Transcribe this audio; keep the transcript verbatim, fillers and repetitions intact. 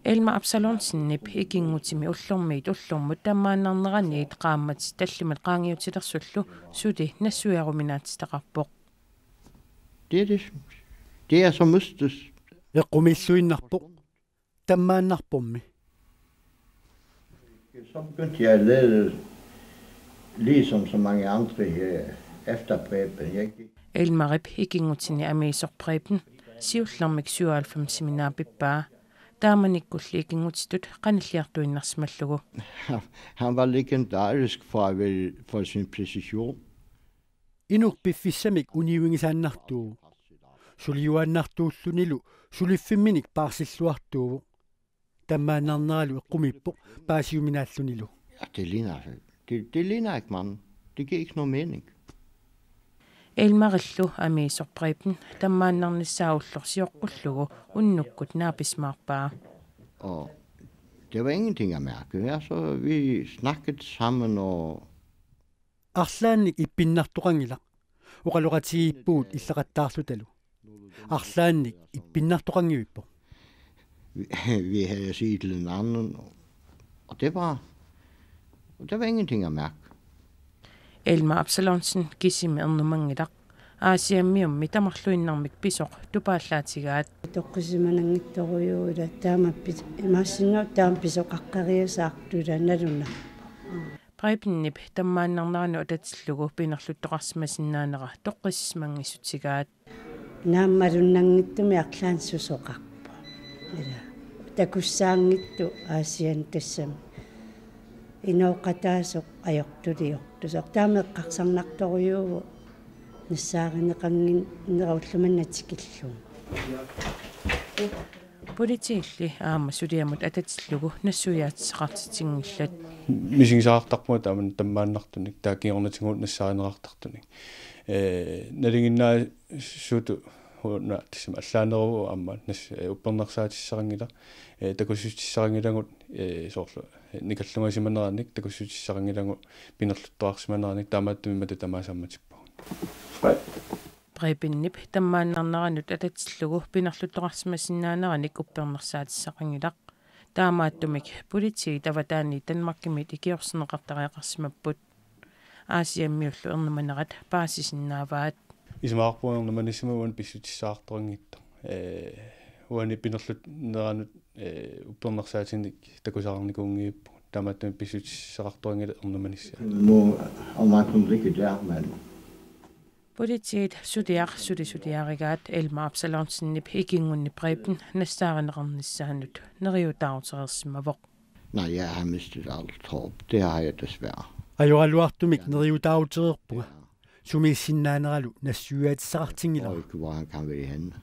Elma Absalonsenip ikinngutimi ullormiit ullormut tammaannarneraniit qaammat tallimat qaangiutilersullu suli nassuiaruminaatsitaqarpoq. Det er det. Det er så mistet. Eqqumiilluinnarpoq. Tammaannarpormi. Så begyndte jeg at lede, ligesom så mange andre her, efter Preben. Jeg gik Elmarip ikinngutini amiisoq Preben siullermik syvoghalvfemsimi naapippaa. Taamanikkulli ikinngutitut qanilliartuinnarsimallugu. Han var legendarisk for, at være, for sin præcision. Inuk piffissamik uniuinngisaannartuuvoq. Suliuaannartuullunilu suliffimminik paarsilluartuuvoq. Tammaannarneralu eqqumiippoq paasiuminaallunilu. Ja, det ligner, det, det ligner ikke manden. Det giver ikke nogen mening. Elmarillu amiisoq Preben tammaannarnissaa ullorsioqqullugu unnukkut naapisimaarpaa. Og det var ingenting at mærke. Altså, vi snakkede sammen, og Arlaannik ippinnartoqanngilaq. Oqaloqatigiippugut illaqattaarlutalu. Arlaannik ippinnartoqanngivippoq. Vi, vi havde set hinanden, og det var, og det var ingenting at mærke. Elma Absalonsen kisimi ernumanngilaq. Aasiammiummi tamarluinnarmik pisoq tupaallaatigaat. Toqqisimananngitsorujuuvoq ila taamappit imaassinnaavoq taama pisoqaqqeriasaartoq ila nalunarpoq. Prebenip tammaannarneranut atatillugu pinerluttoqarsimasinnaanera toqqissisimanngissutigaat. Naammalunnanngitsumik arlaannik susoqarpoq. Ila takussaanngitsoq Aasianni tassami inooqataasoq ajortuliortusoq. Taama eqqarsarnartorujuuvoq nassaarineqannginnera ulloq manna tikillugu. Politiilli aamma suliamut atatillugu nassuiaatissaqartitsinngillat. Misigisaqartarpunga taamani tammaannartunik, taava kingornatigut nassaarineqartartunik. Ee, nalinginnaasutut una tassami allaaneruvoq aamma nas-, ee, uppernarsaatissaqanngilaq, ee, takussutissaqanngilagut, ee, soorlu, ee, nikallungasimaneranik takussutissaqanngilagut pinerluttoqarsimaneranik, taamaattumik mata tamaasa ammatippagut. Prebenip tammaannarneranut atatillugu pinerluttoqarsimasinnaaneranik uppernarsaatissaqanngilaq. Taamaattumik politiit avataaniit Danmarkimiit ikiorserneqartariaqarsimapput. Aasiammiullu ernumanerat paasisinnaavaat. Isumaqarpunga ernumanissamut uani pissutissaqartoqanngitsoq. Ee, uani pinerluttoqarneranut, ee, uppernarsaatinik takusaqarnikuunngippugut. Taamaattumik pissutissaqartoqanngilaq ernumanissaa. Nu, om man kunne ligge der, men Politiit suliaq sulisuliarigaat Elma Absalonsenip ikinngunni Preben nassaarineqarnissaanut neriutaarutereersimavoq. Nej, jeg har mistet alt håb. Det har jeg desværre. Ajoraluartumik neriutaarutereerpunga. Sumiissinnaaneralu nassuiaatissaqartinngilaq. Og ikke, hvor han kan være henne.